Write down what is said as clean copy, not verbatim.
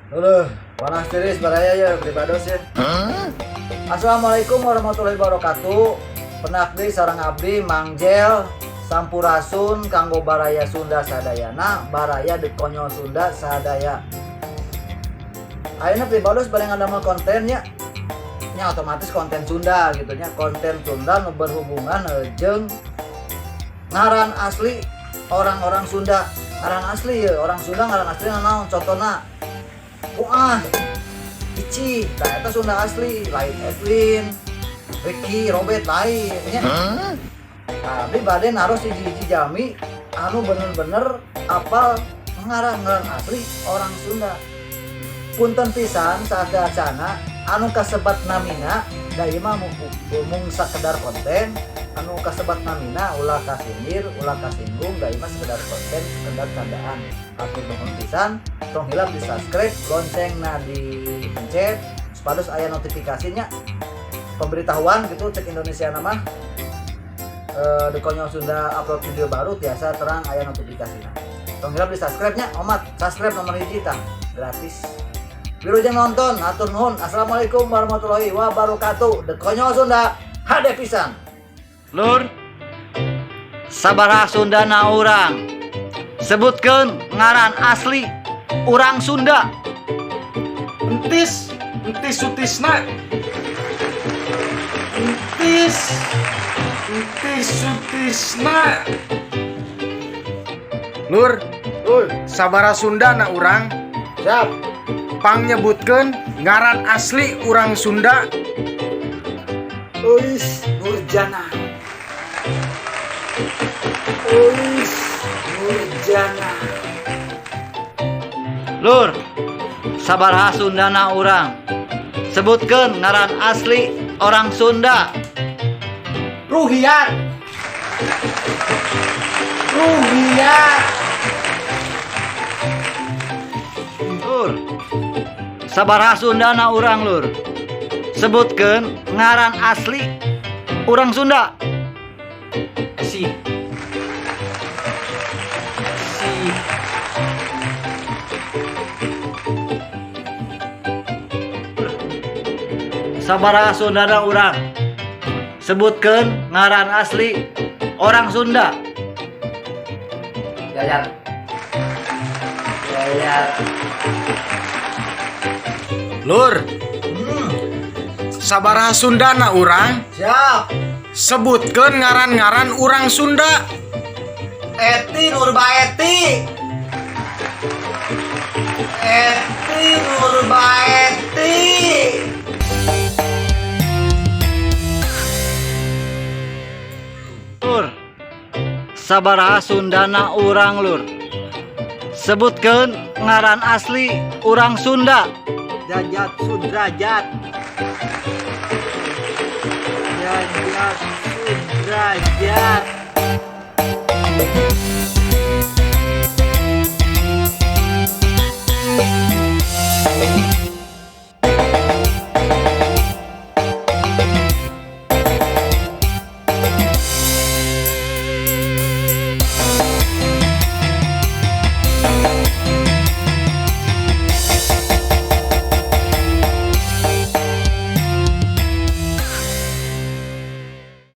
Aduh, panas tiris baraya ya pribados ya. Assalamualaikum warahmatullahi wabarakatuh. Pendak deui sareng abdi Mang Jel Sampurasun kanggo baraya Sunda sadayana, baraya The Konyol Sunda sadaya. Ayeuna pribados bade ngadamel kontennya. Nya otomatis konten Sunda gitu nya, konten Sunda nu berhubungan jeung ngaran asli orang-orang Sunda. Ngaran asli ya, orang Sunda ngaran asli naon contohna? Puah, Ici, nah eta Sunda asli, lain Edwin, Ricky, Robert lain nya. Nah, abdi bade naros hiji-hiji jalmi anu bener-bener apal ngaran-ngaran asli orang Sunda. Punten pisan saat-acana anu kasebat namina da ieu mah mung sakedar konten, anu kasebat namina ulah kasindir, ulah kasinggung, da ieu mah sekedar konten, sekedar candaan. Hatur nuhun pisan, tong hilap di subscribe, loncengna dipencet supados aya notifikasinya, pemberitahuan gitu cek Indonesia nama The Konyol Sunda upload video baru tiasa terang aya notifikasinya. Tong hilap di subscribe nya, omat subscribe nomor hiji tah gratis. Wilujeng nonton, hatur nuhun. Assalamualaikum warahmatullahi wabarakatuh. The Konyol Sunda hade pisan. Lur, sabaraha Sundana urang? Sebutkeun ngaran asli urang Sunda. Entis, Entis Sutisna. Entis, Entis Sutisna. Lur, Uy, sabara Sunda na urang? Siap. Pang nyebutkeun ngaran asli urang Sunda. Uis Nurjana. Uis Nurjana. Lur, sabaraha Sundana urang? Sebutkeun ngaran asli orang Sunda. Ruhiat. Ruhiat. Lur, sabaraha Sundana urang, lur? Sebutkeun ngaran asli urang Sunda. Si. Si. Sabaraha Sundana urang? Sebutkeun ngaran asli orang Sunda. Yayat. Yayat. Lur, sabaraha Sundana urang? Siap. Sebutkeun ngaran-ngaran urang Sunda. Eti Nurbaeti. Eti Nurbaeti. Lur, sabaraha Sundana urang, lur? Sebutkeun ngaran asli urang Sunda. Jajat Sudrajat. Jajat Sudrajat.